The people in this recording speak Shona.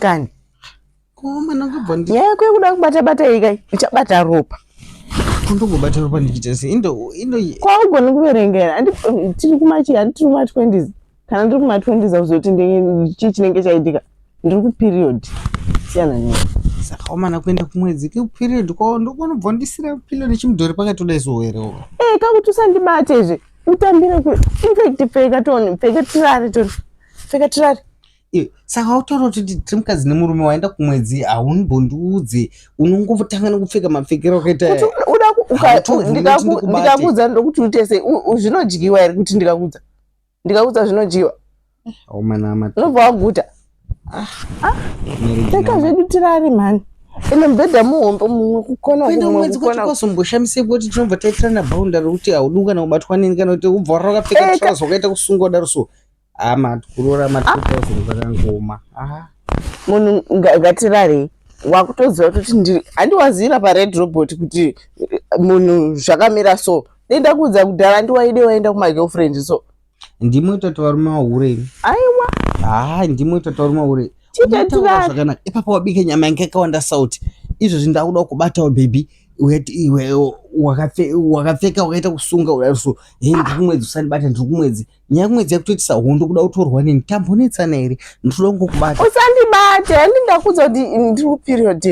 Kani. Komana kubva ndi Nyaya yako yekuda kubata bata iyi kai uchabata ropa. Kundongobata ropa ndichiita sei? Indo indo Kwaugoni kuverenga here? Handi tiri kumachi handi tiri kuma 20s. Kana ndiri kuma 20s auzoti ndenge chii chinenge chaitika. Ndiri ku period. Siyana neni. Saka wamana kuenda kumwedzi ke period kwawo ndokunobva ndisira pillow nechimudhori pakati kudai so here. Eh kakuti usandibate zve. Utambire ku in fact pfeka toni pfeka tirare toni. Pfeka tirare. Iwe, saka wautaura kuti tiri mukadzi nemurume waenda kumwedzi haumbondiudze unongotanga nekupfeka mapfekero akaita Kuti uda ku- uka- Hautobvumi kuti ndikubate. ndikakuudza ndokuti uite sei zvinodyiwa here kuti ndikakuudza ndikakuudza zvinodyiwa Aumana unobva waguta pfeka zvedu tirare mhani ende mubhedha muhombe mumwe kukona kuenda kumwe kumwedzi kwacho kukona kwazomboshamisa kuti tinobva taitirana boundary kuti haudi kana kubatwa neni kana kuti ubva warara wakapfeka Eh, trouser wakaita kusungwa daro so ah kuroora ma 2000 zvakangoma ah munhu ngatirarei wakutoziva kuti ndiri handiwazira pared robot kuti munhu zvakamira so denda kuudza kudhara handiwaide waenda kumagirlfriend so ndimwe tatu varume vahure imi aiwa haa ndimwe tatu varume vahure Chite Unotaura tirare. zvakanaka ipapa wabika nyama yange yakawanda sauti izvozvi ndakuda kubatawo baby iwe wakapfeka wakaita kusunga kudaro so hei ndiri kumwedzi usandibata ndiri kumwedzi nyaya yekumwedzi yakutoitisa hondo kuda kutorwa neni tambonetsana here ndinoda kungokubata usandibate handi ndakuudza kuti ndiri kuperiod.